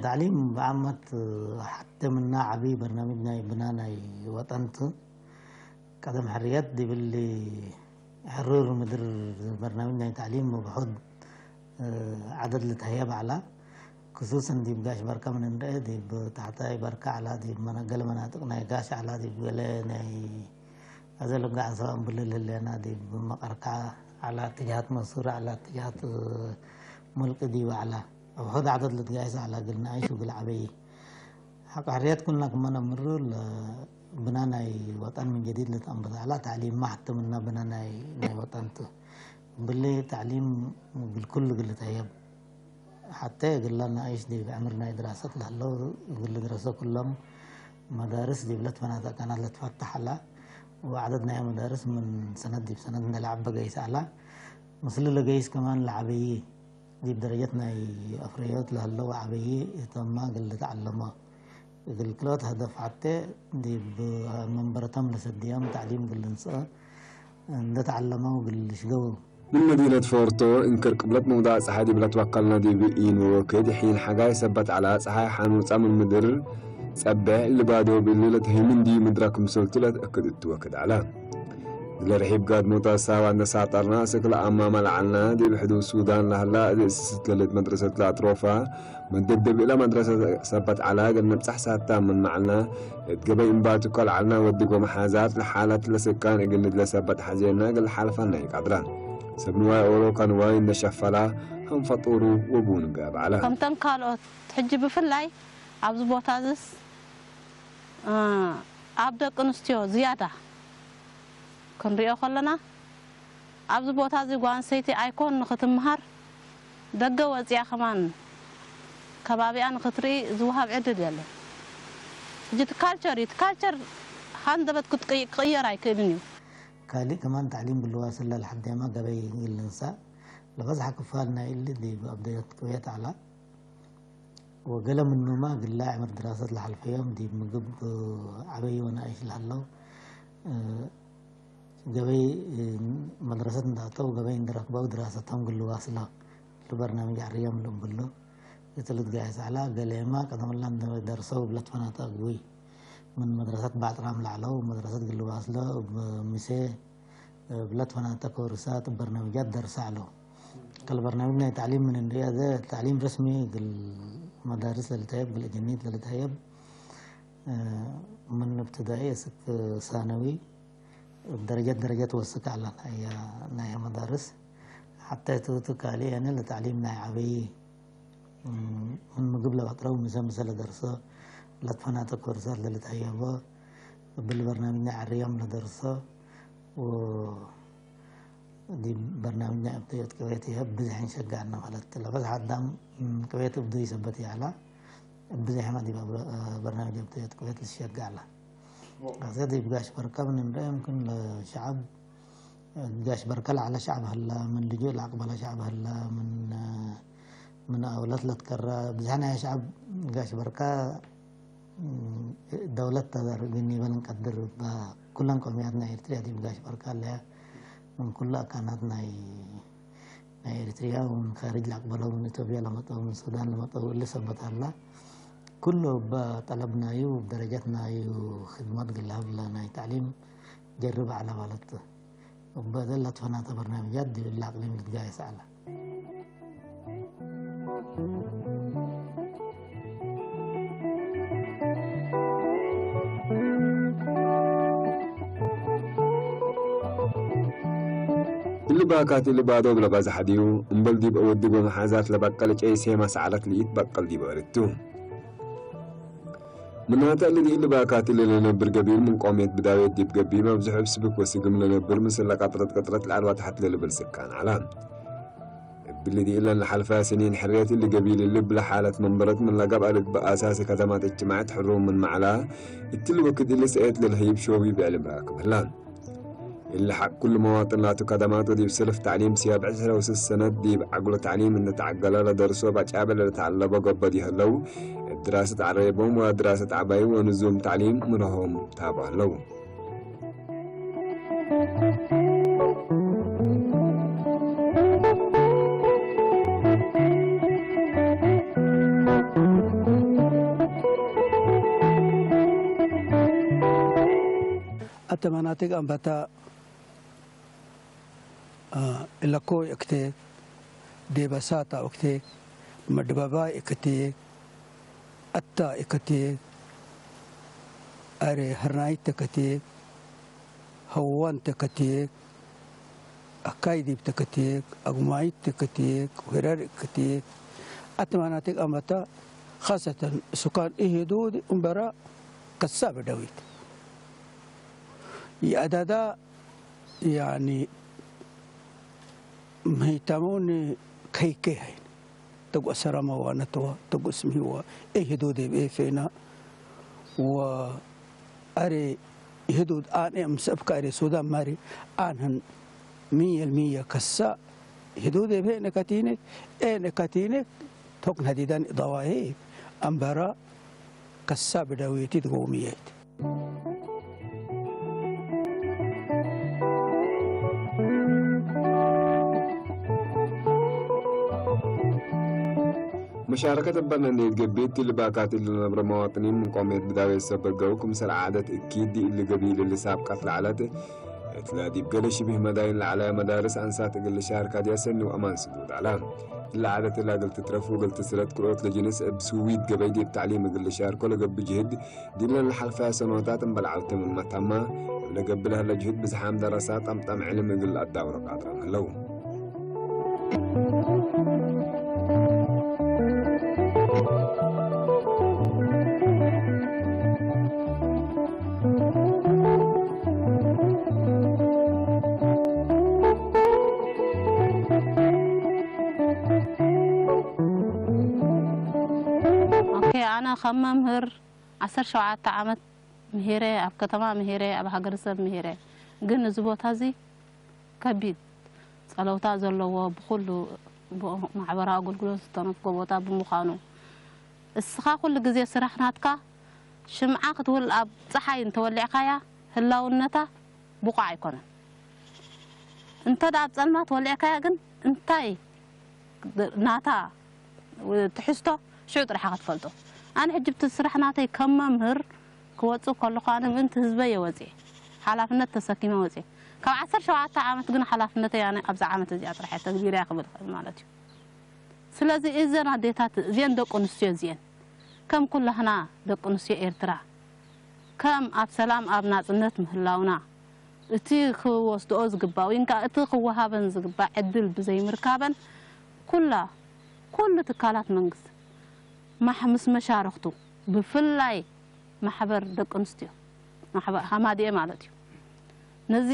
تعليم بعامة حتى منا عبي برنامج ناي بنا ناي وطنت قدم حريات دي باللي حرور مدر برنامج ناي تعليم مبحوث عدد لتهيب على خصوصا دي بقاش بركة من ندعي دي بتحتاي بركة على دي من قل مناطق ناي قاش على دي بقل ناي أزل قاع سواء بلل اللي أنا دي بمقركة على اتجاهات منصورة على اتجاهات ملك دي وعلى أو هذا عدد لتقايس على قلنا عيش وقل عبي حق حريات كلنا كمان أمر بناناي وطن من جديد لتأنبض على تعليم ما حتى منا بناناي ناي وطن تو باللي تعليم بالكل قلت هيب حتى قلنا عيش دي بعمرنا دراسة لهلو قل دراسة كلهم مدارس دي بلت فنادق كانت لتفتح على وعددنا يا مدارس من سند دي بسند نلعب بقيس على مثل لقيس كمان لعبي دي بدرجتنا أفريات لهلو عبي تما قل تعلمه قل كلوت هدف حتى دي بمنبرتهم لسديام تعليم قل نسأ እንደ ተዓለመው ግልሽ ገቡ። من مدينة فورتو إنكر قبلت موضع صحادي بلت وكلنا دي بإين ووكد حين حقاي سبت على صحاي حانو من مدر ጸብዕ ልባዶ ብልለት ህይምን ድዩ ምድራ ክምሰልቱ ለትእክድ እትወክድ ኣላ። ዝለ ርሒብ ጋድሞታ ሳዋ እነሳጠርና ስክለ ኣማማ ለዓልና ዲብ ሕዱድ ሱዳን ለህላ እዚ እስስት ለለት መድረሰት ለኣትሮፋ መደደብ እላ መድረሰ ሰበት ዓላ እግል ንብጻሕ ሳታ ምን መዓልና እት ገበይ እምባቱ ከልዓልና ወድጎ መሓዛት ለሓለት ለስካን እግል ንድለ ሰበት ሓዜና እግል ሓልፋና ይቃድራ። ሰብ ንዋይ ኦሮካ ንዋይ እነሸፈላ ሀንፈጡሩ ወቡን ጋብ ዓላ። ከምተን ካልኦት ሕጂ ብፍላይ ኣብዚ ቦታ እዝስ ኣብ ደቂ ኣንስትዮ ዝያዳ ክንሪኦ ከለና ኣብዚ ቦታ እዚ ጓል ኣንስተይቲ ኣይኮን ንክትምሃር ደገ ወፅያ ከማን ከባቢኣ ንክትርኢ ዝወሃብ ዕድል የለን። ሕጂ እቲ ካልቸር እዩ። እቲ ካልቸር ሃንደበት ክትቅይ- ክቅየር ኣይክእልን እዩ። ካልእ ከማን ታዕሊም ግልዋ ስላ ለሓዴማ ገበይ ግልንሳ ለበዝሓ ክፋል ናይ እሊ ዲብ ኣብ ደየት ቅብየት ኣላ ወገለ ምኑማ ግላ ዕምር ድራሰት ለሓልፈዮም ዲብ ምግብ ዓበይ ወናእሽ ለሃለው ገበይ መድረሰት እንዳተው ገበይ እንደረክበው ድራሰቶም ግልዋ ስላ ለበርናምጅ ዓርዮም ልእምብሉ እትልትጋይ ሳዕላ ገሌማ ቀደምላ ደርሰው ብለት ፈናተ ኣግዊ ምን መድረሰት ባጥራም ላዕለው መድረሰት ግልዋ ስለ ምሴ ብለት ፈናተ ኮርሳት በርናምጃት ደርሳ ኣለው። ከል በርናምጅ ናይ ታዕሊም ምን እንድያ ዘ ታዕሊም ረስሚ ግል መዳርስ ለልታየብ ግል እጀኒት ለልታየብ ምን እብትዳኢ እስክ ሳነዊ ደረጀት ደረጀት ወስክ ኣላ ናይ ናይ መዳርስ ሓታ ትውቱ ካሊ ያነ ለታዕሊም ናይ ዓበይ ምን ምግብ ለባጥረው ምሰ ምሰ ለደርሶ ለትፈናተ ኮርሳት ለልታየቦ እብል በርናምጅ ናይ ዓርዮም ለደርሶ ዲ በርናምጅ ናይ እብተዮት ቅቤት ይሀብ ብዝሕን ሸጋዕና ማለት ለበዝ ሓዳም ቅቤት እብዱ ይሰበት ያላ ብዝሕ ማ ዲ በርናምጅ እብተዮት ቅቤት ልሸጋዕላ ኣዘ ዲ ብጋሽ በርካ ምን እንደ يمكن ለሸዓብ ጋሽ በርካ ለዓለ ሸዓብ ህላ ምን ልጁ ለአቅበለ ሸዓብ ህላ ምን ምን ኣውለት ለትከራ ብዝሕ ናይ ሸዓብ ጋሽ በርካ ደውለት ተዘር ግን ይበል እንቀድር ኩለን ቆሚያት ናይ ኤርትሪያ ዲብ ጋሽ በርካ ኣለያ ምን ኩሉ ኣካናት ናይ ናይ ኤርትሪያ ውን ካርጅ ላቅበለው ምን ኢትዮጵያ ለመጠው ምን ሱዳን ለመጠው እሊ ሰበት ኣላ ኩሉ በጠለብ ናዩ ደረጀት ናዩ ክድመት ግልሃብ ለናይ ታዕሊም ጀርብ ኣዕላ ማለት እበ ዘለት ፈናተ በርናምጃት ዲብ እሊ ኣቅሊም ልትጋየስ ኣዕላ። እሊ ባካት እሊ ባዶ ብለባዛሕ ድዩ እምበል ዲብ እወድጎ መሓዛት ለበቀል ጨይ ሴማ ሰዓለት ልኢት በቀል ዲብ እርቱ። ምናተ እሊ ዲብ እሊ ባካት እሊ ለነብር ገቢር ምን ቆሜት ብዳዌት ዲብ ገቢር መብዝሑ እብ ስብክ ወስግም ለነብር ምስለ ቀጥረት ቀጥረት ለዓልዋ ታሕት ለልብል ስካን ዓላ። እብሊ ዲእለን ለሓልፋ ስኒን ሕርየት እሊ ገቢል እሊ ብለ ሓለት መንበረት ምን ለገብኣ ልግበእ ኣሳሲ ከተማት እጅትማዕት ሕሩም ምን መዕላ እትሊ ወክድ እሊ ሰኤት ለልሀይብ ሾቢ ብዕልም ራክብ ህላ። እሊ ሓቅ ኩሉ መዋጥን ላቱ ከደማት ወዲብ ሰልፍ ታዕሊም ሲያብ ዕስራ ወስስ ሰነት ዲብ ዓግሎ ታዕሊም እንተተዓገለ ለደርሶ ባጫበ ለልተዓለቦ ገበድ ይህለው እብ ድራሰት ዓረይቦም ወድራሰት ዓባይ ወንዙም ታዕሊም ምረሆም ታቦ ህለው። ኣተማናቴግ ኣምባታ፣ እ፣ እለኮ እክቴ፣ ዴበሳታ እክቴ፣ መድባባይ እክቴ፣ ኣታ እክቴ፣ ኣሬ ህርናይት ተከቴ፣ ሀዋን ተከቴ፣ ኣካይ ዲብ ተከቴ፣ ኣጉማይት ተከቴ፣ ወረር እክቴ፣ ኣተማናቴግ ኣምባታ፣ ኻሰተን ሱካን ኢህዱድ እምበራ ከሳ በደዊት። ይኣዳዳ ያኒ መይታሞን ከይከይ ሃይን ተጓ ሰራማ ዋነተዋ ተጉ ስምሂዋ ኤ ህዱድ ኤብ ኤ ፌና ወ ኣሬ ህዱድ ኣን ኤ ምሰብካ ኣሬ ሱዳን ማሪ ኣንህን ሚየል ሚየ ከሳ ህዱድ ኤብ ሄ ነካቲኔ ኤ ነካቲኔ ቶክ ነዲዳን ኢዳዋሄ ኣምበራ ከሳ ብዳዊቲ ድጎ ሚየት። مشاركة البرنامج قبيت اللي باكات اللي نبرة مواطنين من قومية بداوية السبب جوكم سرعادة أكيد اللي قبيل اللي سابقة في العلات اتلا ديب قال شبه مداين العلا مدارس أنسات قل شارك هذه سن وأمان سدود على العادة لا قلت ترفو قلت سرت كروت لجنس بسويد قبيل ديب تعليم قل شارك ولا قب جهد ዲለን ዝሓልፋ ሰኖታት እምበል ዓውቲ ምመታማ እብለ ገብለ ህለ ጅሁድ ብዝሓም ደረሳ ጠምጠም ዕልም እግል ኣዳውሮ ቃድረን ህለው። ኦኬ ኣነ ከም መምህር ዓሰርተ ሸውዓተ ዓመት ምሂረ ኣብ ከተማ ምሂረ ኣብ ሃገረሰብ ምሂረ ግን እዚ ቦታ እዚ ከቢድ ጸለውታ ዘለዎ ብኹሉ ማሕበራዊ ኣገልግሎት ዝተነፍጎ ቦታ ብምዃኑ እስኻ ኩሉ ግዜ ስራሕ ናትካ ሽምዓ ክትውል ኣብ ጸሓይ እንተወሊዕካያ ህላውነታ ብቑዕ ኣይኮነን እንተ ደኣ ኣብ ጸልማት ወሊዕካያ ግን እንታይ ናታ ትሕዝቶ ሽዑ ጥራሕ ክትፈልጦ ኣነ ሕጂ ብቲ ስራሕ ናተይ ከም መምህር ክወፅእ ከለኹ ኣነ ምእንቲ ህዝበይ እየ ወፅየ ሓላፍነት ተሰኪመ ወፅየ ካብ ዓሰርተ ሸውዓተ ዓመት ግን ሓላፍነተይ ኣነ ኣብዚ ዓመት እዚኣ ጥራሕ እየ ተግቢረያ ክብል ይኽእል ማለት እዩ ስለዚ እዘን ኣዴታት እዚአን ደቂ ኣንስትዮ እዚአን ከም ኩላህና ደቂ ኣንስትዮ ኤርትራ ከም ኣብ ሰላም ኣብ ናጽነት ምህላውና እቲ ክወስድኦ ዝግባእ ወይ ከዓ እቲ ክወሃበን ዝግባእ ዕድል ብዘይምርካበን ኩላ ኩሉ ትካላት መንግስቲ ማሕ ምስ መሻርኽቱ ብፍላይ ማሕበር ደቂ ኣንስትዮ ማሕበር ሃማድኤ ማለት እዩ ነዚ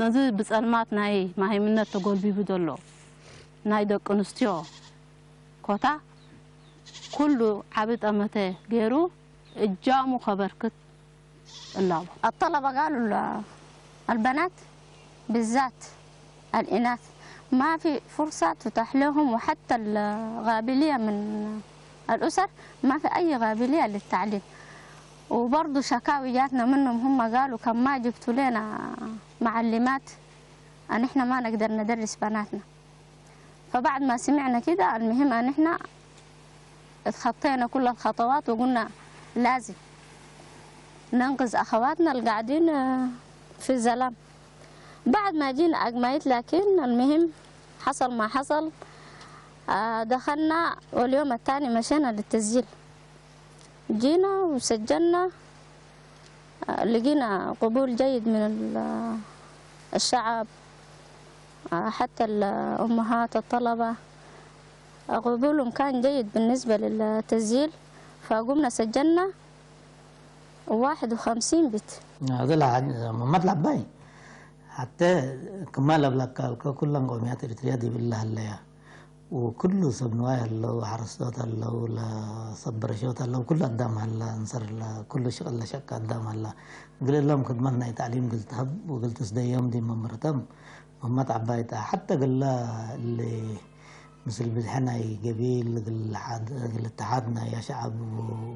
ነዚ ብጸልማት ናይ ማሃይምነት ተጎልቢቡ ዘሎ ናይ ደቂ ኣንስትዮ ኮታ ኩሉ ዓቢ ጠመተ ገይሩ እጃሙ ከበርክት እላቦ። الطلبة قالوا ال- البنات بالذات الإناث ما في فرصة تتاح لهم وحتى القابلية من الأسر ما في أي قابلية للتعليم وبرضو شكاوي جاتنا منهم هم قالوا كم ما جبتوا لنا معلمات أن إحنا ما نقدر ندرس بناتنا فبعد ما سمعنا كده المهم أن إحنا اتخطينا كل الخطوات وقلنا لازم ننقذ أخواتنا القاعدين في الظلام بعد ما جينا أجمعت لكن المهم حصل ما حصل آه، دخلنا واليوم الثاني مشينا للتسجيل جينا وسجلنا آه، لقينا قبول جيد من ال- الشعب آه، حتى الأمهات الطلبة قبولهم كان جيد بالنسبة للتسجيل فقمنا سجلنا واحد وخمسين بت ዝላ መማት ላባይ ሓተ ክማ ለብላካ ልከ ኩለን ቆሚያት ኤርትርያ ዲብላ ሃለያ ወኩሉ ሰብ ንዋይ ኣለዉ ሓረስቶት ኣለዉ ለሰብ በረሾት ኣለዉ ኩሉ ኣዳም ሃላ እንሰር ኩሉ ሽቕል ለሸቀ ኣዳም ሃላ ግልሎም ክድመት ናይ ታዕሊም ግልትሀብ ወግልትስደዮም ዲ መምርተም መማት ዓባይታ ሓተ ግላ እሊ ምስል ብዝሐ ናይ ገቢል ግልተሓድ ናይ ሸዓብ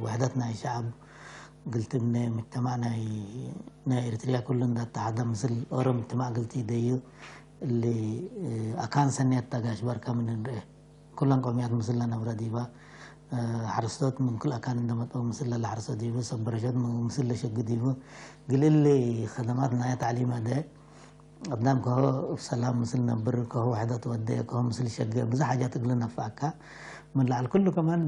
ውሕደት ናይ ሸዓብ ግልቲ ምነ ምጅተማዕ ናይ ናይ ኤርትርያ ኩሉ እንዳተሓደ ምስል ኦሮም ምጅተማዕ ግልቲ ደዩ እሊ ኣካን ሰንየት ተጋሽ በርከ ምን ንርኤ ኩለን ቆሚያት ምስል ለነብረ ዲባ ሓረስቶት ምን ኩል ኣካን እንደመጠው ምስል ለለ ሓረስቶት ዲቡ ሰብ በረሸት ምስል ለሸግ ዲቡ ግልል ከደማት ናይ ታዕሊም ኣደ ኣዳም ከሆ ሰላም ምስል ነብር ከሆ ዋሕዳት ወደ ከሆ ምስል ሸገ ብዙ ሓጃት እግል ነፋካ ምን ለዓል ኩሉ ከማን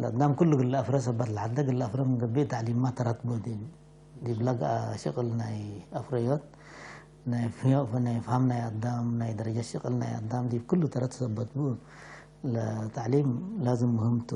ኣዳም ኩሉ ግል ኣፍረ ሰባት ለሓደ ግል ኣፍረ ምን ገቤ ታዕሊማ ተራት ቦዲን ዲብ ለጋ ሸቅል ናይ ኣፍረዮት ናይ ፍዮ ናይ ፍሃም ናይ ኣዳም ናይ ደረጃ ሸቅል ናይ ኣዳም ዲብ ኩሉ ተረት ሰበት ቡ ለታዕሊም ላዝም ምህምቱ።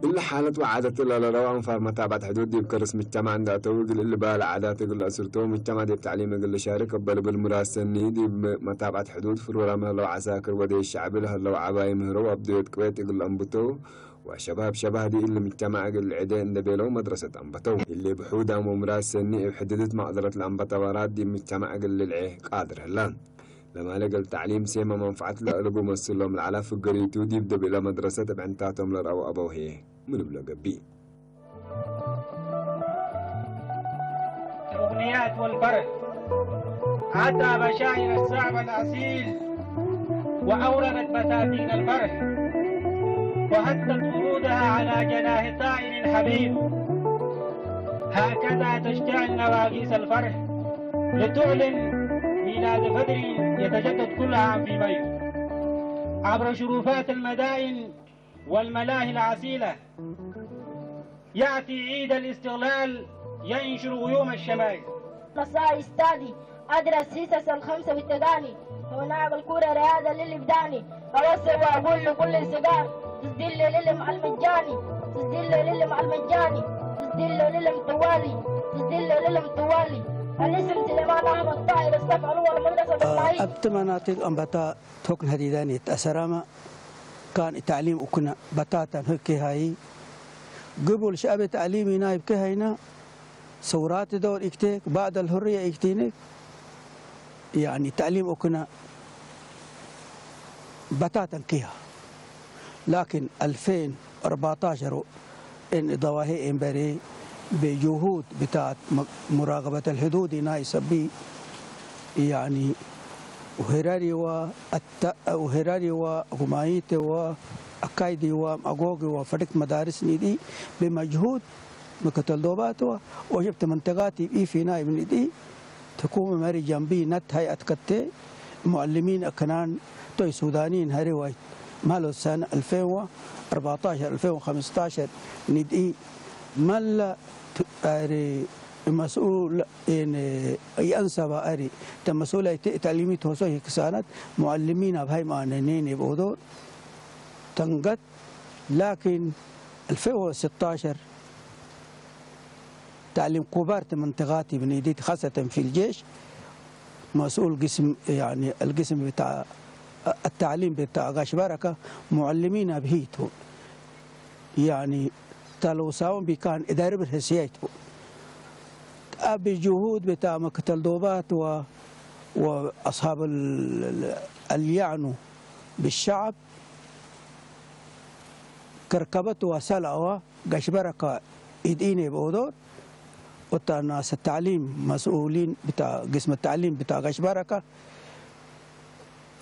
እሊ ሓለት ወዓደት ለለረው ኣንፋር መታብዓት ሕዱድ ዲብ ከርስ ምጅተማዕ እንዳእተው እግል እሊ ባል ዓዳት እግል ኣስርቶ ምጅተማዕ ዲብ ተዕሊም እግል ልሻርክ እበ ልብል ሙራድ ሰኒ ዲብ መታብዓት ሕዱድ ፍሩራ ምህለው ዓሳክር ወደይ ሸዕቢ ለህለው ዓባይ ምህረው ኣብድዮት ቅቤት እግል ኣንብተው ወሸባብ ሸባህዲ እሊ ምጅተማዕ እግል ልዕደ እንደ ቤለው መድረሰት ኣንበተው። እሊ ብሑዳም ወሙራድ ሰኒ እብ ሕድድት መቅደረት ለኣንበተባራት ዲብ ምጅተማዕ እግል ልልዔ ቃድር ህላ። ለማለ እግል ተዕሊም ሴመ መንፈዓት ለእልቡ መስሎም ለዓላ ፍገሪቱ ዲብ ደብእለ መድረሰት እብ ዕንታቶም ለርአው ኣበው ህዬ ምን እብሎ ገብእ። الأغنيات والفرح، عدا بشائر الشعب الأصيل، وأوردت بساتين الفرح، وهزت ورودها على جناح طائر حبيب. هكذا تشتعل نواقيس الفرح لتعلن ميلاد فجر يتجدد كل عام في مايو عبر شروفات المدائن والملاهي الأصيلة. يأتي عيد الاستقلال ينشر غيوم الشمائل. نصائح أستاذي، أدرس حصص الخمسة بالتداني، ونعقل كرة رياضة للإبداني، أوسع وأقول لكل الصغار، تسجيل للعلم المجاني، تسجيل للعلم المجاني، تسجيل للعلم طوالي، تسجيل للعلم طوالي. الاسم سليمان أحمد طاهر، الصف الأول، مدرسة إسماعيل. ኣብ ተመናቲግ ኣንበታ ቶክን ሀዲዳኒ ተአሰራማ ካን ተዕሊም ኡክነ በታተን ህኬ ሃይ ግቡል ሸአቤ ተዕሊም ይናይብ ኬ ሃይና ሰውራት ደወር ኢክቴክ ባዕደል ሁርየ ኢክቲንክ ያኒ ተዕሊም ኡክነ በታተን ኪያ ላኪን አልፌን አርባታሸር إن ضواهي إمبري بجهود بتاعت م- مراقبة الحدود ناي سبي يعني وهراري و الت- وهراري و غمايتي و أكايدي و مأغوغي و فريق مدارس نيدي بمجهود مكتل دوبات و وجبت منطقاتي إي في ناي بنيدي تكون مري جنبي نت هاي أتكتي معلمين أكنان توي سودانيين هاري وايت مالو سنة ألفين وأربعتاشر ألفين وخمستاشر ندئي ملا ت- أري مسؤول إن ينسب أري تمسؤول أي ت- تعليمي توسو هيك سنة معلمين أبهاي ما نيني بودو تنقت لكن ألفين وستاشر تعليم كبار تمنطقاتي بنيديت خاصة في الجيش مسؤول قسم يعني القسم بتاع التعليم بتاع غاش بركة معلمين بهيتو يعني تلو ساون بكان إدارة بالحسيايتو أبي جهود بتاع مكتل دوبات و وأصحاب ال- ال- اليعنو بالشعب كركبت وسلعوا قشبركة إديني بودور وتا ناس التعليم مسؤولين بتاع قسم التعليم بتاع قشبركة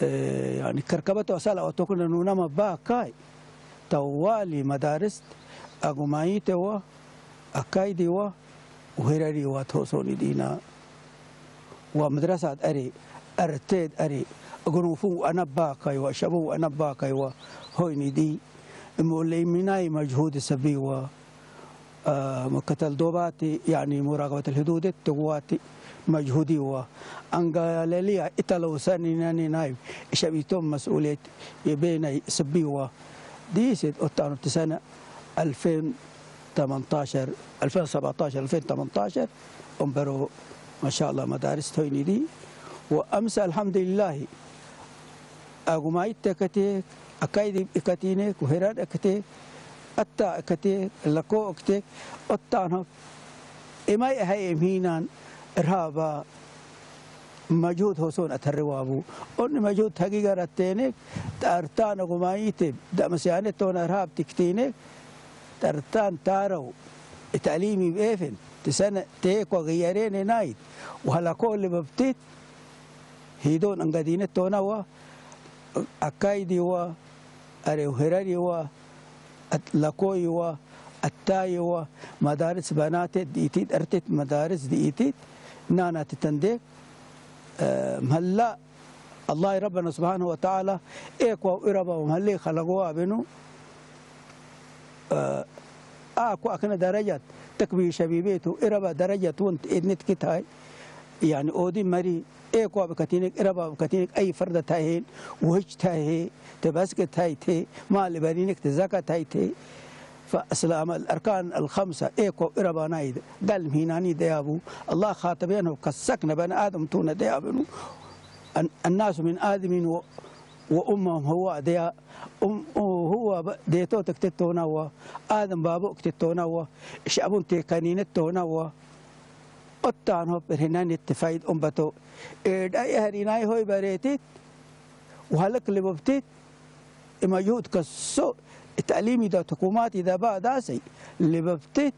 إيه، يعني كركبت وسلعوا تكون نونما باكاي توالي مدارس أقومايتوا أكايدوا وهرري واتوسوني دينا ومدرسة أري أرتيد أري أقنوفو أنا باكاي وشبو أنا باكاي وهويني دي እሞ ለይሚናይ መጅሁድ ሰብይዋ፣ አ፣ መከተል ዶባቲ፣ ያኒ ሙራቀበት ልህዱድ ትግዋቲ መጅሁድይዋ። አንጋለልያ ኢተለው ሰኒነኒ ናይ ሸቢቶም መስኡልየት የቤናይ ስብይዋ። ዲስ ኦታኑ ትሰነ ألفين وثمانية عشر، ألفين وسبعتاشر، ألفين وثمانية عشر، ኦምበሮ ማሻአላ መዳርስ ቶይኒ ዲ። ወአምስ አልሐምዱሊላሂ። ኣጉማይት ተከቴክ፣ ኣካይድ እከቲኔክ፣ ውሄራድ እከቴክ፣ ኣታ እከቴክ፣ ለኮ እከቴክ፣ ኦታኖ፣ ኤማይ እሃይ ኤምሂናን፣ እርሃባ፣ መጅሁድ ሆሶን ኣተርዋቡ፣ ኦኒ መጅሁድ ተጊገር ኣቴኔክ፣ ጣርታን ኣጉማይት፣ ዳመስያኔት ቶና እርሃብ ትክቲኔክ፣ ጣርታን ታረው፣ እታሊም ይብኤፍን፣ ትሰነ ቴኳ ገያሬኔ ናይት፣ ወሃላኮ ልበብቲት፣ ሂዶን እንገዲነት ቶናዋ፣ ኣካይዲዋ፣ ኣሬው ሄረሪዋ፣ ኣት-፣ ለኮይዋ፣ ኣታይዋ፣ መዳርስ በናቴት ዲኢቲት፣ እርቴት መዳርስ ዲኢቲት፣ ናናት ተንዴ፣ እ፣ ምህላ ኣላህ ረበና ስብሓንሁ ወተዓላ፣ ኤኳው ኢረባው ምህሌ ኸለጎዋ ቤኑ፣ እ፣ ኣኩ ኣክነ ደረጃት ተክቢ ሸቢቤቱ፣ ኢረባ ደረጃት ወንት ኤድኒት ኪታይ፣ ያኒ ኦዲ መሪ፣ ኤኳ ብከቲኒክ፣ ኢረባ ብከቲኒክ፣ ኣይ ፈርደ ታይሄን፣ ውህጅ ታይሄ፣ ተባስክ ታይቴ፣ ማል በሪኒክ፣ ተዛካ ታይቴ፣ فأسلام الأركان الخمسة، ኤኮ ኢረባ ናይ ጋል ምሂናኒ ደያቡ፣ ኣላህ ኻተበን ሆ ከሰክ ነበን ኣደም ቱነ ደያብኑ፣ الناس من آدم و-، وأمهم حواء ደያ፣ ኡም-፣ ኡ-፣ ሁዋ በ-፣ ዴቶ ተክቴት ቶናዋ፣ ኣደም ባቦ ክቴት ቶናዋ፣ ሻቡን ቴካኒነት ቶናዋ፣ ኦታን ሆ ርሂናን የትፋይድ ኦምበቶ፣ ኤዳ የህሪናይ ሆይ በሬቲት፣ ወሃለክ ልቦብቲት፣ እመጅሁድ ከሶ፣ እተዕሊም ይዳ ተኩማት ይዳ ባዳሰይ፣ ልቦብቲት፣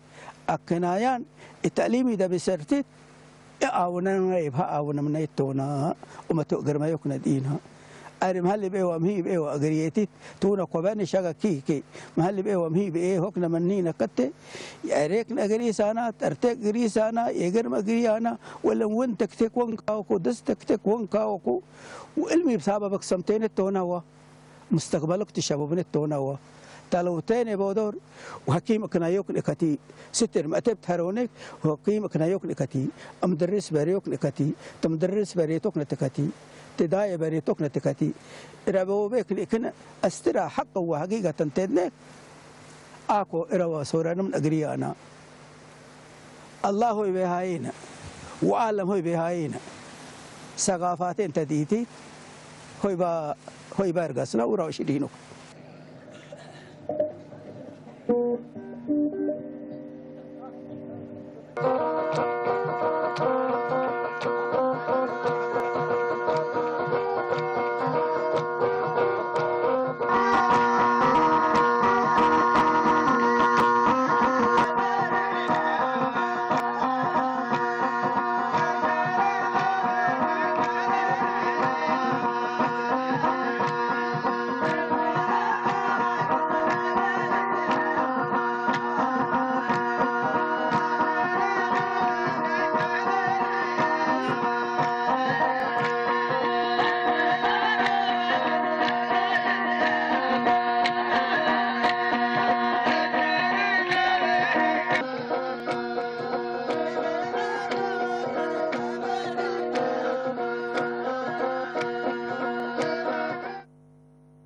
ኣከናያን፣ እተዕሊም ይዳ ብሰርቲት፣ እኣውነና ይብሃ ኣውነምና ይቶና፣ ኡመቶ ግርማ ዮክነ ዲና። ኣሪ መሃሊ ብኤዋ ምሂ ብኤዋ እግርየቲት፣ ቱነ ኮበኒ ሸጋ ኪኪ። መሃሊ ብኤዋ ምሂ ብኤ ሆክነ መኒነ ከቴ፣ የሬክነ እግሪሳና፣ ጠርቴ እግሪሳና፣ የግርመ እግሪያና፣ ወለም ውን ተክቴክ ወንካወኩ፣ ደስ ተክቴክ ወንካወኩ፣ ወእልሚ ብሳበበክ ሰምቴነ ቶናዋ። مستقبلك تشبابنا التونوا. تلوتين بودور، وحكيم كنايوك نكتي. ستر ما تبت هرونك، وحكيم كنايوك نكتي. أمدرس بريوك نكتي. تمدرس بريتوك نتكتي. تداي بريتوك نتكتي. ربو بك نكنا أسترا حق وحقيقة تنتدنك. Ako ira wa soranum agriya ana. Allah hoy be hayina. Wa alam hoy be hayina. Sagafaten taditi. Hoy ba, hoy ba ergasna ura shidino.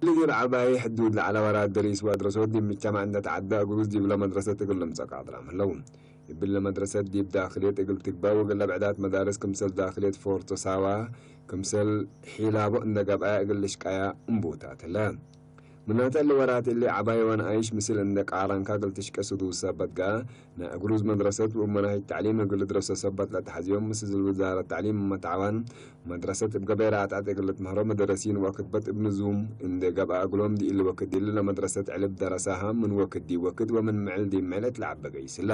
ልግር ዓባይ ሕዱድ ለዓለ ወራድ ደሪስ ወድረሶት ዲብ ምጅተማዕ እንደ ተዓደ እግሩዝ ዲብለ መድረሰት እግል ልምጸእ ቃድራም ህለው። እብለ መድረሰት ዲብ ዳክልየት እግል ትግበእ ወገለ ብዕዳት መዳርስ ክምሰል ዳክልየት ፎርቶ ሳዋ፣ ክምሰል ሒላቦ እንደ ገብኣያ እግል ልሽቃያ እምቡታት ህለ። ምናተ እሊ ወራት እሊ ዓባይ ወንኣይሽ ምስል እንደ ቃራንካ እግል ትሽቀ ስዱስ ሰበት ገኣ፣ ናይ እግሩዝ መድረሰት ወመናሂጅ ተዕሊም እግል ልድረሶ ሰበት ለተሐዝዮም፣ ምስ ዝል ውዛረት ተዕሊም መትዓዋን መድረሰት እብ ገበይ ረኣትዓት እግል ልትምህሮ መደረሲን ወክትበት እብ ንዙም እንዴ ገብአ እግሎም ዲኢሊ ወክት ዲሊ ለመድረሰት ዕልብ ደረሳሃ ምን ወክት ዲብ ወክት ወምን ምዕል ዲብ ምዕል እት ለዐበ ገይስለ።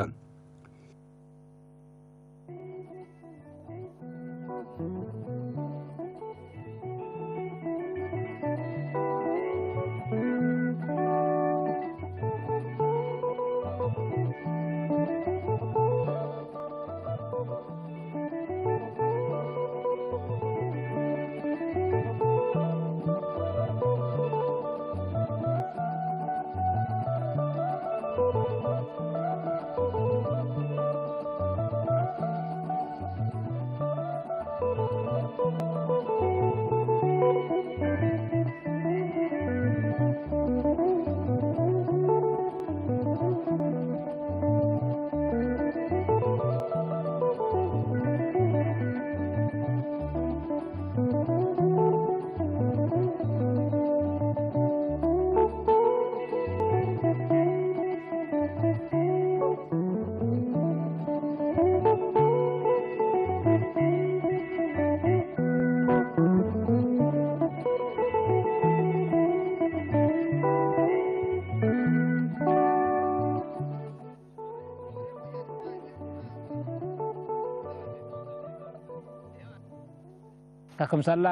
ከምሰላ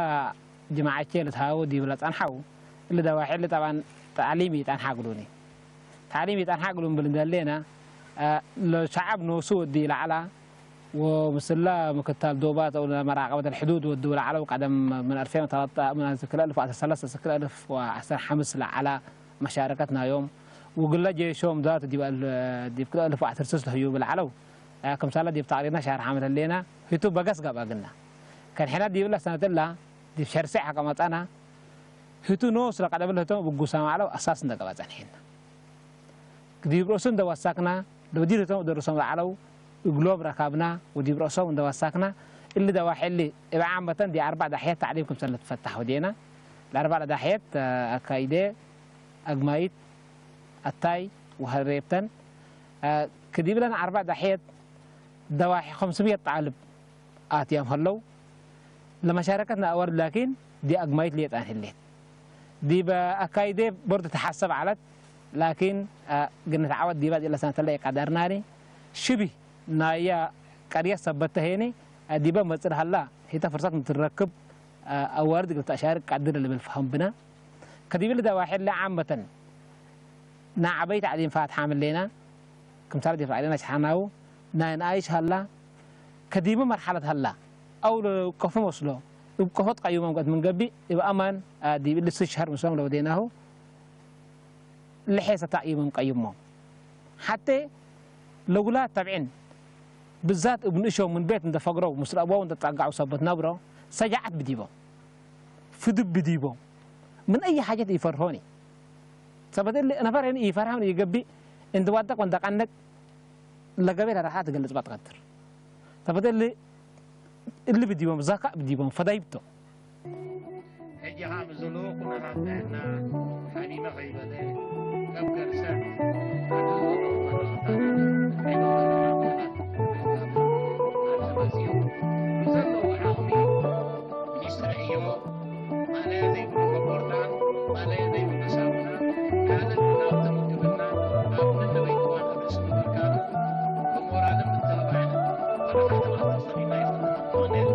ጅማዓቼ ልትሃው ዲብላ ጻንሓው፣ እሊ ደዋሒ እሊ ጠባን ታዕሊም ይጣንሓ ግሉኒ። ታዕሊም ይጣንሓ ግሉን ብል እንደሌና፣ አ፣ ለሻዓብ ኖሱ ወዲ ለዓላ፣ ወምስላ ምክታል ዶባት፣ መራቀበት ልሕዱድ ወዲ ለዓላ፣ ቀደም ምን ኣልፌን ወተላታ፣ ምን ክልተ ኣልፍ ወዓሰርተ ሰለስተ፣ ክልተ ኣልፍ ወዓሰርተ ሓሙሽተ ለዓላ፣ መሻረከት ናዮም፣ ውግለ ጀይሾም ዛት ዲብ ኣል-፣ ዲብ ክልተ ኣልፍ ወዓሰርተ ሰለስተ ህዩ ብለዓለው፣ አ፣ ከምሳላ ዲብ ታቅሪና ሻርሓ መተሌና፣ ህቱ በገስ ጋብ ኣግና። ከንሕና ዲብላ ሰነትላ፣ ዲብ ሸርሴ ሓቀ መጻና፣ ህቱ ኖስ ለቀደብል ህቶም ብጉሳ ማዕለው ኣሳስ እንደገባ ጸንሒና። ክዲብ ርእሱ እንደወሳክና፣ ለወዲር ህቶም ደርሶም ለዓለው እግሎም ረካብና፣ ወዲብ ርእሶም እንደወሳክና፣ እሊ ደዋሒ እሊ እብ ዓመተን ዲ ኣርባዕ ዳሕየት ታዕሊም ክምሰል ንትፈታሕ ወዴና። ለኣርባዕ ዳሕየት፣ አ፣ ኣካይደ፣ ኣግማይት፣ ኣታይ፣ ወሀሬብተን፣ አ፣ ክዲብለን ኣርባዕ ዳሕየት ደዋሒ ኸምስምየት ጣልብ ኣትያም ሀለው። ለመሻረከት ንኣወርድ ላኪን ዲ ኣግማይት ሌጣን ህሌት። ዲበ ኣካይደ ቦርድ ተሓሰብ ዓለት ላኪን፣ አ፣ ግነት ዓወት ዲባ ዲላ ሰነተለ የቃደርናኒ። ሽቢ ናያ ቀርየት ሰበተ ሄኒ፣ አ፣ ዲበ መጽር ሀላ ሂተ ፍርሰት ምትረክብ፣ አ፣ ኣዋርድ ግልታ ሻርክ ቃድር ልብል ፈሀም ብና። ከዲብል ደዋሒ ለዓመተን ንዓበይ ታዕሊም ፋትሓ ምሌና፣ ክምሳለ ዲብ ታዕሊም ኣሽሓናው፣ ናይ ንኣይሽ ሃላ፣ ከዲቡ መርሓለት ሃላ፣ ኣው ለውቀፉ መስሎ፣ እብ ቀፎት ቀዩሞም ገት ምን ገቢእ፣ እብ ኣማን፣ አ፣ ዲብ እሊ ስት ሸህር ምስሎም ለወዴናሁ፣ ልሔሰ ታእዩሞም ቀዩሞም። ሓቴ ለውላድ ተብዕን፣ ብዛት እብ ንእሾም ምን ቤት እንደ ፈግረው፣ ምስል ኣቦው እንደ ጣጋዑ ሰበት ነብሮ፣ ሰጃዓት ብዲቦም፣ ፍድብ ብዲቦም፣ ምን ኣይ ሓጀት ይፈርሆኒ። ሰበት እሊ ነፈር ሄኒ ኢፈርሃም ኢገብእ፣ እንዲ ዋደቅ ወንደ ቀነቅ ለገቤ ለራሓ ትገልጽ ባትቀድር። ሰበት እሊ፣ እሊ ብዲቦም፣ ዛካእ ብዲቦም፣ ፈዳይብቶ። ሕጂ ኸኣ ብዝልኡ ኩነታት ጥዕና ሓሚመ ከይበለ፣ ከም ገርሰት፣ ኣድህቦ መረኽታን፣ ኣብዚ መጺኡ ብዘለዎ ዓቕሚ ሚኒስትሪ ዕዮ ማእለያ ዘይብሉ ኮቦርታን ማእለያ ዘይብሉ ሳሙናን ካልእ ናውቲ ምግብናን ኣብ ነነወይ እዋን ኣብ ርእሲ ምምርካብ ብሞራልን ምትብባዕን ወረቓ ተባዕቶ ሰሊና ይፈልጥ።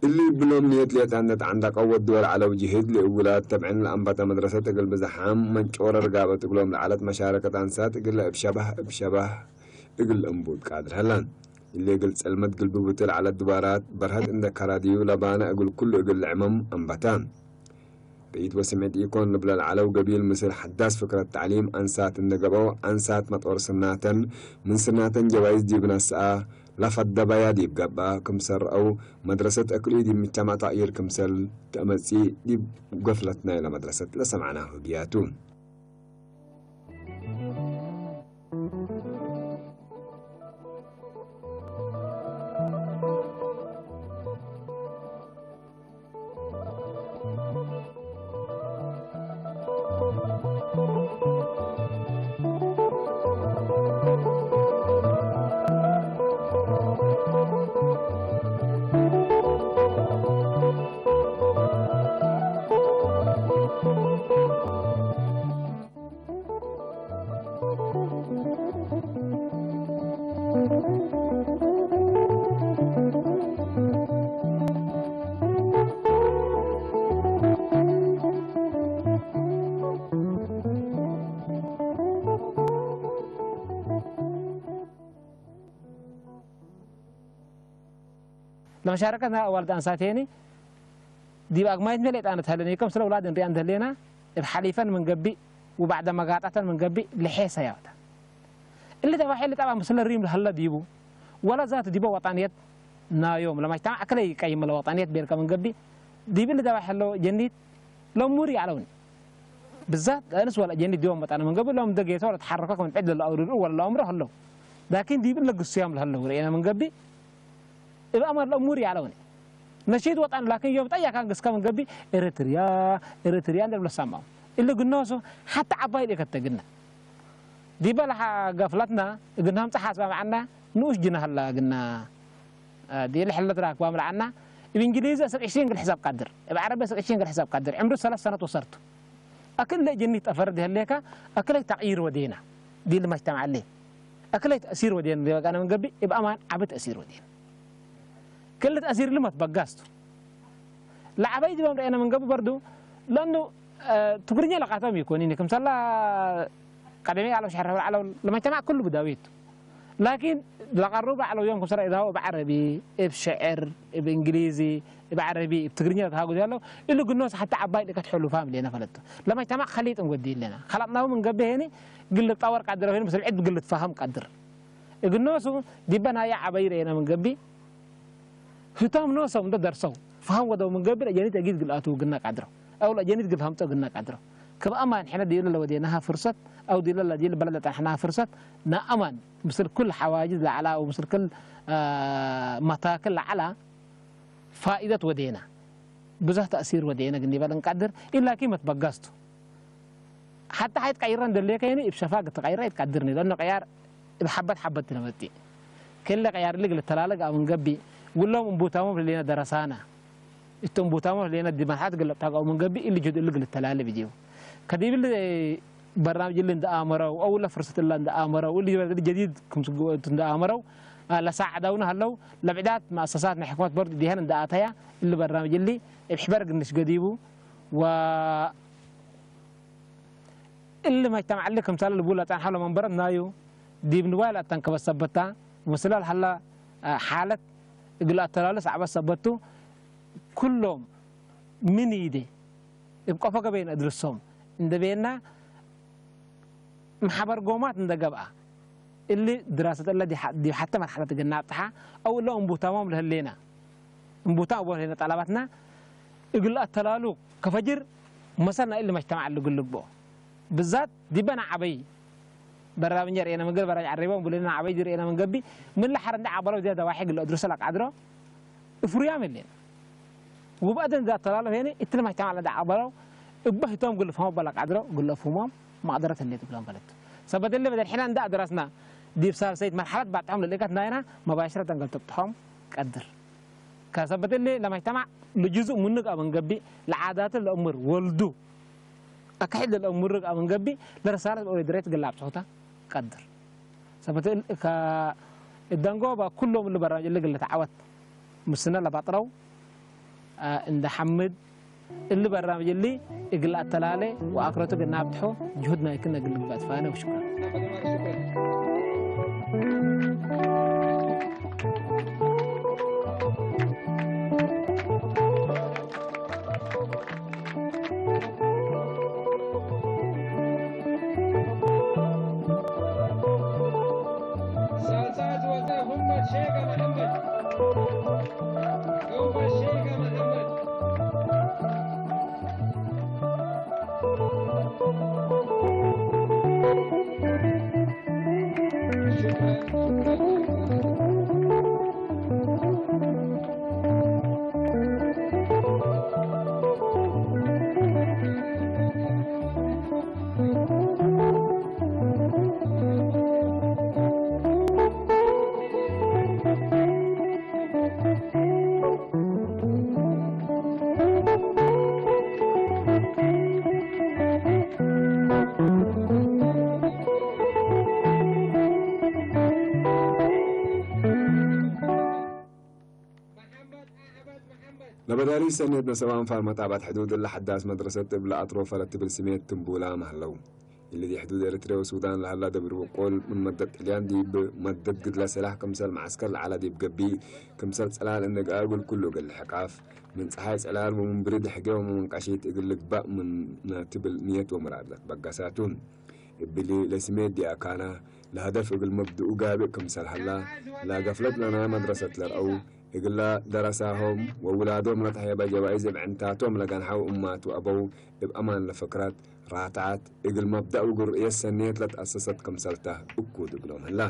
እሊ ብሎም ንየት ሌጣነት ዓንዳ ቀወት ድወል ዓለው ጅህድ ልእውላት ተብዕን ለአንባታ መድረሰት እግል ብዝሓም መንጭ ወረር ጋበት እግሎም ለዓለት መሻረከት አንሳት እግል እብ ሸባህ እብ ሸባህ እግል እምቡጥ ቃድር ሀላን። እሊ እግል ጸልመት ግልብቡት ለዓለት ድባራት በርሀት እንደ ከራድዩ ለባነ እግል ኩሉ እግል ልዕመም አንባታ። ርኢት ወስምዕት ኢኮን ልብለ ለዓለው ገቢል ምስል ሐዳስ ፍክረት ተዕሊም አንሳት እንደ ገብአው አንሳት መጦር ስናተን ምን ስናተን ጀዋይዝ ዲብ ነስአ ለፈደበያ ዲብ ገብአ ክምሰል ረአው መድረሰት እክልኡ ዲብ ምጅተማዕ ተቅይር ክምሰል ተአመጽእ ዲብ ገፍለት ናይለ መድረሰት ለሰምዕናሁ ብያቱ። ለመሻረከት ናይ ኣዋልድ ኣንሳት ሄኒ ዲብ ኣግማይት መሌጥ ኣነ ተህለኒ ከም ስለ ውላድ እንሪኣ እንተህሌና እብ ሓሊፈን ምን ገቢእ ወባዕደ መጋጣተን ምን ገቢእ ልሔሰ ያውታ። اللي تبع حل تبع مسلم ريم لهلا ديبو، ولا ذات ديبو وطنيات نايوم لما اجتمع أكلي قيم الوطنيات بيركا من قبي ديب اللي تبع حلو جنيت لو موري علوني. بالذات أنس ولا جنيت ديوم وطن من قبي لهم دقيت ولا تحركك من عدل الأورور ولا الأمر هلو. لكن ديب اللي قصيام لهلو رئينا من قبي الأمر لو موري علوني. نشيد وطن لكن يوم طيا كان قسكا من قبي إريتريا، إريتريا ندر بلا سامعو. اللي قلنا حتى عباي اللي كتقلنا. دي بلا قفلتنا قلنا هم تحاسب معنا نوش جناح الله قلنا. دي اللي حلت راك بام العنا. بإنجليزي أسر عشرين قل حساب قدر، بعربي أسر عشرين قل حساب قدر، عمره ثلاث سنوات وصرت. أكل لي جنيت أفرد هليكا، أكل لي تغيير ودينا. دي اللي ما اجتمع عليه. أكل لي تأثير ودينا، دي بقى أنا من قبي، يبقى أمان عبد تأثير ودينا. كل تأثير لما تبقاستو. لعبي دي بام رأينا من قبي برضو، لأنه آه، ትግርኛ ለቃቶም ይኮን ኢኒ ክምሰላ ቀደመ ያለው ሸሕረ ዓለው ለመጀተማዕ ኩሉ ብዳዊት ላኪን ለቀሩ ባዕለው ዮም ክምሰላ ኢዳው ብዓረቢ እብ ሸዕር እብ እንግሊዚ እብ ዓረቢ እብ ትግርኛ ለተሃጉ ያለው እሉ ግኖስ ሓታ ዓባይ ልቀት ሕሉፋም ሌና ፈለጡ ለመጀተማዕ ከሊጥ እንጎዲ ይለና ከላጥናው ምን ገበ ሄኒ ግልብ ጣወር ቃድረ ሄኒ ብስልዕት ግልብ ፋሃም ቃድር እግኖሱ ዲበናያ ዓበይ ርኤና ምን ገቢ ህቶም ኖሶም እንዶ ደርሰው ፈሃም ወደው ምን ገብር ጀኒት እጊት ግልኣቱ ግና ቃድረው ኣው ለጀኒት ግል ሃምጦ ግና ቃድረው ክብ ኣማን ሕነ ዲለ ለወዴናሃ ፍርሰት ኣው ዲለ ለዲል በለደ ጠንሕናሃ ፍርሰት ንኣማን ምስል ኩል ሓዋጅዝ ለዓላ ኣው ምስል ክል መታክል ለዓላ ፋኢደት ወዴና ብዙህ ተእሲር ወዴና ግን ይበል እንቃድር ኢላ ኪመት በጋስቱ ሓታ ሓይት ቀይረን ደሌከ የኒ እብ ሸፋግ ተቀይረ ይትቀድርኒ ለኖ ቀያር እብ ሓበት ሓበት ትነመጢ ክለ ቀያር ልግ ልተላለግ ኣብ እንገቢ ውሎም እንቡታሞም ለሌነ ደረሳና እቶም ቡታሞም ለሌነ ዲማሓት ግለብ ታጋው መንገቢ እሊ ጅድ እልግ ልተላለብ ይዲቡ ከዲብል በርናምጅ እሊ እንደኣመረው ኣው ለፍርሰት እላ እንደኣመረው እሊ ጀዲድ ክምስግወቱ እንደኣመረው ለሳዕዳውና ሃለው ለብዕዳት መኣሰሳት ናይ ሕክመት ቦርድ ዲሀን እንደኣተያ እሊ በርናምጅ እሊ እብ ሕበር ግንሽ ገዲቡ ወ እሊ መጅተማዕ እሊ ክምሳለ ልቡል ኣጻንሓ ለመንበረት ናዩ ዲብ ንዋይ ለኣተንከበት ሰበታ ወስላል ሀላ ሓለት እግል ኣተላልስ ዓበት ሰበቱ ኩሎም ምን ይዴ እብ ቆፎ ገበይን እድርሶም እንደ ቤና መሓበር ጎማት እንደ ገብኣ እሊ ድራሰት እለ ዲብ ሓተ መርሓለት እግና ኣብጽሓ ኣው እለ እንቡታሞም ለህሌና እንቡታ እቦ ለህሌና ጠላባትና እግል ኣተላሉ ከፈጅር መሰል ናይ እሊ መጅተማዕ እሊ ግልቦ ብዛት ዲበና ዓበይ በራብኛ ርኤና መንገድ በራጅ ዓረቦም ብለና ዓበይ ዲርኤና መንገቢ ምን ለሓር እንደ ዓበረው ዚያ ደዋሒ ግለ እድርሰ ለቃድሮ እፍሩያም የለን ውብአደን ዛ ተላለፍ ሄነ እትል መጅተማዕ ለዳ ዓበረው እበ ህቶም ግልፎም በላ ቃድሮ ግለፉሞም ማቅደረት እንዴት ብሎም በለት ሰበደለ በደል ሕና እንደ ኣድራስና ዲብ ሳልሰይት መርሓለት ባጥሖም ለልእከት ናይና መባሽረ ተንገል ተብጥሖም ቀድር ከሰበደለ ለመጅተማዕ ልጅዙእ ሙንግ ኣብ እንገቢ ለዓዳት ለእምር ወልዱ ኣካሒድ ለእምር ኣብ እንገቢ ለረሳለት ኦሬ ድሬት ግላ ኣብጽሑታ ቀድር ሰበት እደንጎ ባ ኩሎም እሉ በራምጅ እሊ ግለ ተዓወት ምስነ ለባጥረው እንደ ሓምድ እሊ በራምጅ እሊ እግል ኣተላለ ወኣክረቱ ግና ኣብትሖ ጅሁድ ናይ ክነ እግል ግባትፋነ ወሽኩር ለበዳሪ ሰኔት ነሰባን ፋርመት ኣባት ሕዱድ እለ ሓዳስ መድረሰት እብ ለኣትሮ ፈረት ትብል ስሜት ትንቡላ ማህለው። እሊ ዲ ሕዱድ ኤርትርያ ወሱዳን ለሀላ ደብር በቆል ምን መደት ጥልያን ዲብ መደት ግድለ ሰላሕ ክምሰል መዓስከር ለዓላ ዲብ ገቢ ክምሰል ጸላል እንግኣብ እግል ኩሉ እግል ሕቃፍ ምን ጸሓይ ጸላል ወምን ብርድ ሕገ ወመንቃሺት እግል ልግባእ ምን ትብል ንየት ወምራድ ለትበገሳቱ። እብሊ ለስሜት ዲኣካና ለሀደፍ እግል መብድኡ ጋብእ ክምሰል ሀላ፣ ለገፍለት ለናይ መድረሰት ለርአው፣ እግለ ደረሳሆም ወውላዶም ለተሀየበ ጀዋይዝ እብ ዕንታቶም ለገንሐው እማት ወአበው እብ አማን ለፍክረት ራትዐት፣ እግል መብደእ ወግርየት ሰኔት ለትአሰሰት ክምሰልተ እኩድ እግሎም ህላ።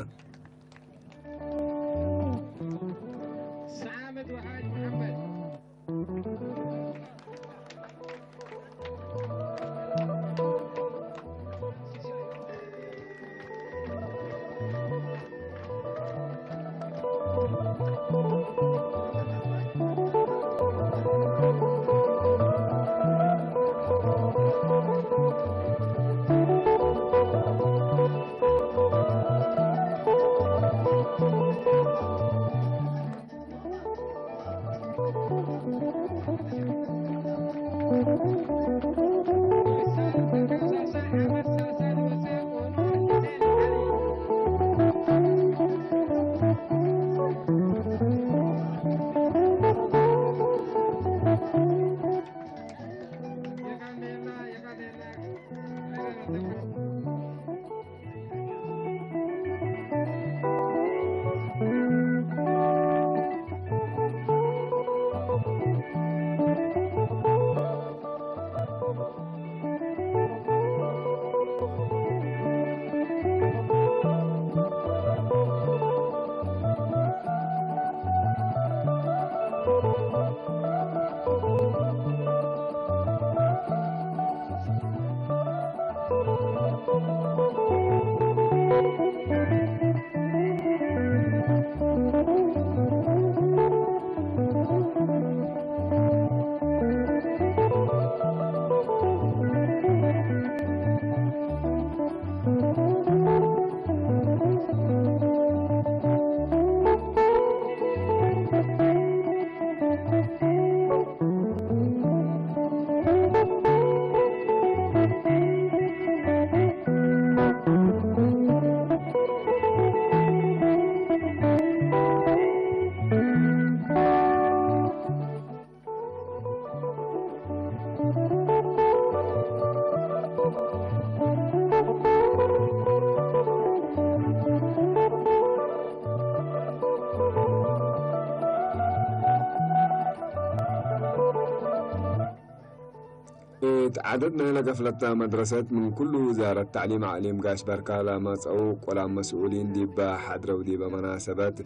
እት ዓደድ ናይለ ገፍለታ መድረሰት ምን ኩሉ ውዛረት ተዕሊም ዓሊም ጋሽ በርካ ለመጽአው ቆላም መስኡሊን ዲበ ሓድረው ዲበ መናሰበት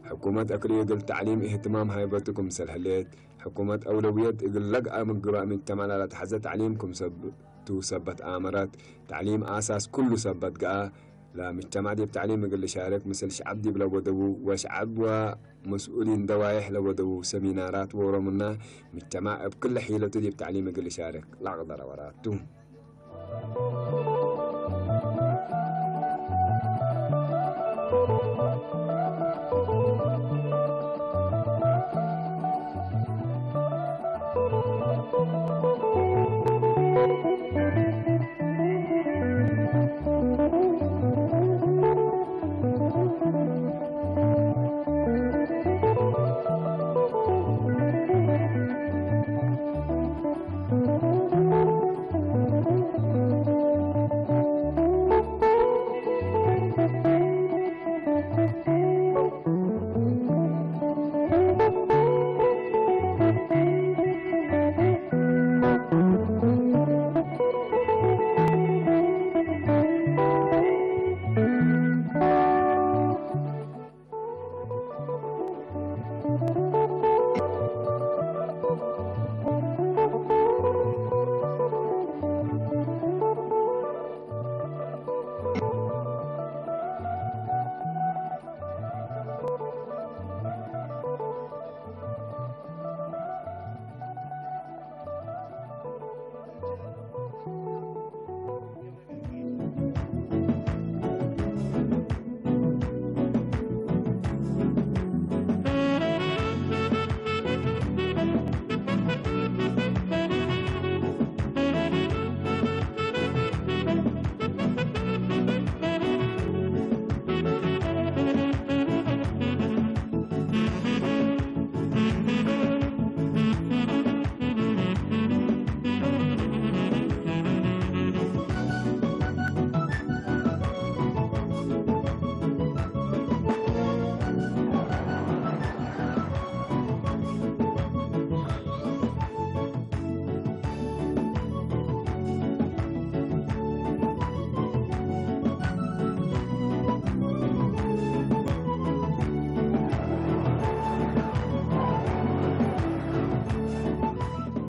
ሕኩመት እክልዩ እግል ተዕሊም እህትማም ሃይበቱ ክምሰል ህሌት፣ ሕኩመት አውለውየት እግል ለግአ ምግባእ ምጅተማዕ ላለትሐዘ ተዕሊም ክምሰብቱ ሰበት አመረት። ተዕሊም አሳስ ኩሉ ሰበት ገአ። ለምጅተማዕ ዲብ ተዕሊም እግል ልሻርክ ምስል ሸዐብ ዲብ ለወደቡ ወሸዐብ ወመስኡሊን ደዋይሕ ለወደቡ ሰሚናራት ዎሮምና ምጅተማዕ እብ ክለ ሒለቱ ዲብ ተዕሊም እግል ልሻርክ ለአቅደረ ወራቱ።